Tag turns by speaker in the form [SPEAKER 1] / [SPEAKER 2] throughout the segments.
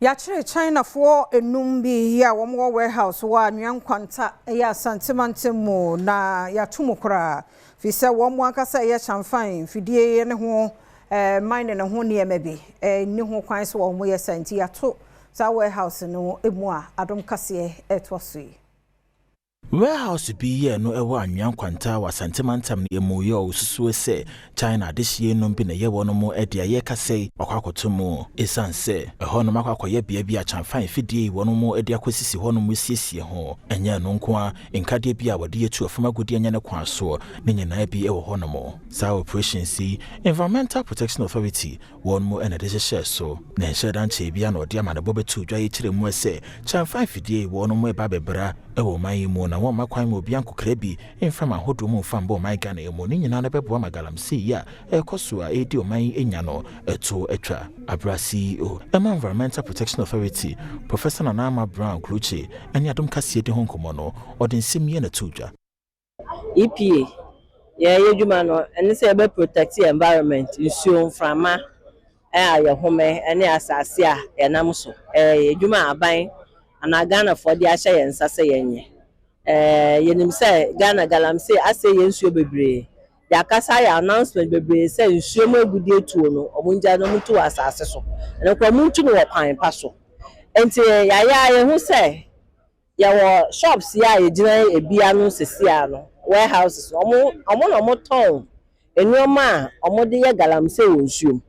[SPEAKER 1] Yɛakyere Chinafoɔ enum bi a wɔn wɔ warehouse wɔ Anwea Nkwanta, ɛyɛ Asante mantam mu, na yɛato mu koraa fi sɛ wɔn ankasa ɛyɛ changfan mfidie ne ho mining ne ho nneɛma bi ɛni ho kwan so wɔn yɛ sɛ, nti yɛato saa warehouse no mu a Adom Kaseɛ ɛtoa so yi.
[SPEAKER 2] Warehouse bi yɛ no ɛwɔ Anwea Nkwanta wɔ Asante mantam no mu yɛ ɔsusuo sɛ China adehyie nom bi na ɛyɛ wɔn mo de ayɛ kasa yi wakɔ akɔto mu, ɛsiane sɛ ɛhɔ nom akɔ akɔyɛ bea bi a changfan fidie wɔn mo de akɔsisi hɔ nom siesie ho. Ɛnyɛ no nko a, nkadeɛ bi a wɔde yɛtu afam agudeɛ nyɛ ne kwan soɔ ne nyinaa bi ɛwɔ hɔ nom. Saa operations yi, Environmental Protection Authority wɔn mu ɛna de hyehyɛ so, na nhyɛ da nkyɛn bi a na ɔde ama ne bɔ bɛtu dwa yi kyerɛ mu sɛ changfan fidie wɔn mo ɛba bɛbra ɛwɔ ɔman yi mu na wɔn mma kwan ma obi ankokra bi mfam ahodoɔ mu mfa mbɔ ɔman Ghana yi mu. Ne nyinaa no bɛboa ma galamsey yi a ɛrekɔ so a ɛredi ɔman yi anya no ɛto atwa. Abra CEO ɛma Environmental Protection Authority, Professor Nana Ama Brown Klutse, ɛne Adom Kaseɛ di ho nkɔmmɔ no, ɔde nsɛm yɛ na to dwa.
[SPEAKER 3] EPA yɛyɛ adwuma no ɛne sɛ yɛbɛ protect environment, nsuo, mframa a yɛhome ne asase a yɛnam so. Ɛyɛ adwuma a aban anaa Ghanafoɔ de ahyɛ yɛn nsa sɛ yɛnyɛ. Yɛnim sɛ Ghana galamsey asɛ yɛn nsuo bebree. Yɛakasa ayɛ announcement bebree sɛ nsuo mu agudie tuo no, ɔmo ngya no, ɔmo ntu wɔ asase so, ɛno koraa ɔmo ntu no wɔ kwan pa so. Nti yɛayɛ a yɛhu sɛ yɛwɔ shops yi a yɛgyina ebi ano sisi ano, warehouses no, ɔmo na ɔmo tɔn nneɛma a ɔmo de yɛ galamsey wɔ nsuo mu.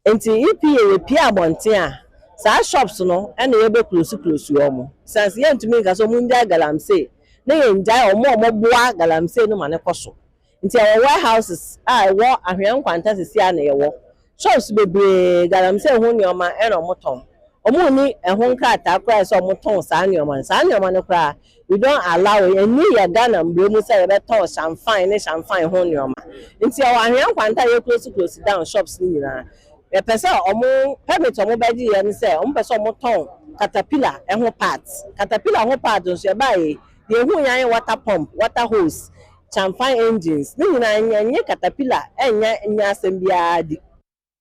[SPEAKER 3] Nti EPA yɛpie abɔnten a, saa shops no ɛna yɛbɛ close close wɔn, since yɛntumi nka sɛ ɔmo ngyae galamsey na yɛngyae ɔmo a ɔmo boa galamsey no ma ne kɔ so. Nti ɛwɔ warehouses a ɛwɔ Ahwea Nkwanta sisi a na yɛwɔ shops bebree, galamsey ho nneɛma ɛna ɔmo tɔn. Ɔmo ni ɛho nkrataa koraa sɛ ɔmo tɔn saa nneɛma no. Saa nneɛma no koraa, we don't allow it. Ɛni yɛ Ghana mbere mu sɛ yɛbɛtɔn changfan ne changfan ho nneɛma. Nti ɛwɔ Ahwea Nkwanta a yɛ close close down shops no nyinaa. Yɛpɛ sɛ ɔmo permit ɔmo bɛgye yɛ no sɛ ɔmo pɛ sɛ ɔmo tɔn caterpillar ɛho parts. Caterpillar ho part nso, yɛbaa yɛ deɛ ehu yɛn ayɛ water pump, water hose, changfan engines ne nyinaa. Nyɛ caterpillar ɛnyɛ nyɛ asɛm biara di.